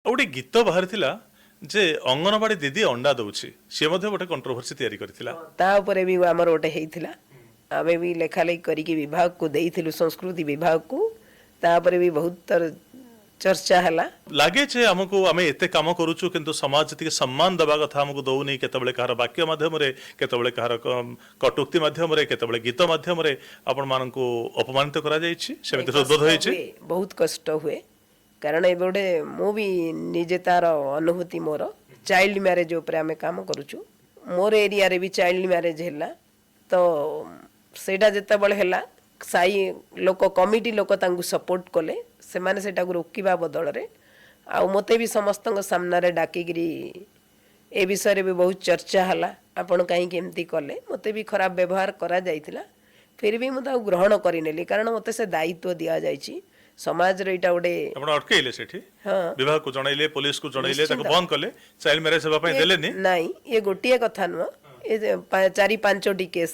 ଆଉ ଗୋଟେ ଗୀତ ବାହାରିଥିଲା ଯେ ଅଙ୍ଗନବାଡି ଦିଦି ଅଣ୍ଡା ଦଉଛି, ସିଏ ମଧ୍ୟ ଗୋଟେ କଣ୍ଟ୍ରୋଭର୍ସି ତିଆରି କରିଥିଲା। ତା ଉପରେ ବି ଆମର ଗୋଟେ ହେଇଥିଲା। ଆମେ ବି ଲେଖାଲେଖି କରିକି ବିଭାଗକୁ ଦେଇଥିଲୁ, ସଂସ୍କୃତି ବିଭାଗକୁ। ତାପରେ ବି ବହୁତ ଚର୍ଚ୍ଚା ହେଲା। ଲାଗେ ଯେ ଆମକୁ, ଆମେ ଏତେ କାମ କରୁଛୁ କିନ୍ତୁ ସମାଜ ଯେତିକି ସମ୍ମାନ ଦେବା କଥା ଆମକୁ ଦଉନି। କେତେବେଳେ କାହାର ବାକ୍ୟ ମାଧ୍ୟମରେ, କେତେବେଳେ କାହାର କଟୁକ୍ତି ମାଧ୍ୟମରେ, କେତେବେଳେ ଗୀତ ମାଧ୍ୟମରେ ଆପଣମାନଙ୍କୁ ଅପମାନିତ କରାଯାଇଛି, ସେମିତି ହୃଦବୋଧ ହେଇଛି? ହୁଏ, ବହୁତ କଷ୍ଟ ହୁଏ। କାରଣ ଏବେ ଗୋଟେ ମୁଁ ବି ନିଜେ ତାର ଅନୁଭୂତି ମୋର। ଚାଇଲ୍ଡ ମ୍ୟାରେଜ ଉପରେ ଆମେ କାମ କରୁଛୁ। ମୋର ଏରିଆରେ ବି ଚାଇଲ୍ଡ ମ୍ୟାରେଜ ହେଲା। ତ ସେଇଟା ଯେତେବେଳେ ହେଲା, ସାହି ଲୋକ, କମିଟି ଲୋକ ତାଙ୍କୁ ସପୋର୍ଟ କଲେ। ସେମାନେ ସେଇଟାକୁ ରୋକିବା ବଦଳରେ ଆଉ ମୋତେ ବି ସମସ୍ତଙ୍କ ସାମ୍ନାରେ ଡାକିକିରି ଏ ବିଷୟରେ ବି ବହୁତ ଚର୍ଚ୍ଚା ହେଲା, ଆପଣ କାହିଁକି ଏମିତି କଲେ। ମୋତେ ବି ଖରାପ ବ୍ୟବହାର କରାଯାଇଥିଲା। ଫିର୍ ବି ମୁଁ ତାକୁ ଗ୍ରହଣ କରିନେଲି, କାରଣ ମୋତେ ସେ ଦାୟିତ୍ୱ ଦିଆଯାଇଛି ସମାଜର। ଏଇଟା ଗୋଟେ ଆପଣ ଅଟକେଇଲେ ସେଠି? ହଁ। ବିଭାଗକୁ ଜଣେଇଲେ, ପୋଲିସକୁ ଜଣେଇଲେ, ତାକୁ ବନ୍ଦ କଲେ, ଚାଇଲ୍ଡ ମ୍ୟାରେଜ ହେବା ପାଇଁ ଦେଲେନି? ନାଇଁ, ଇଏ ଗୋଟିଏ କଥା ନୁହଁ, ଏ ଯେ 4-5ଟି କେସ୍।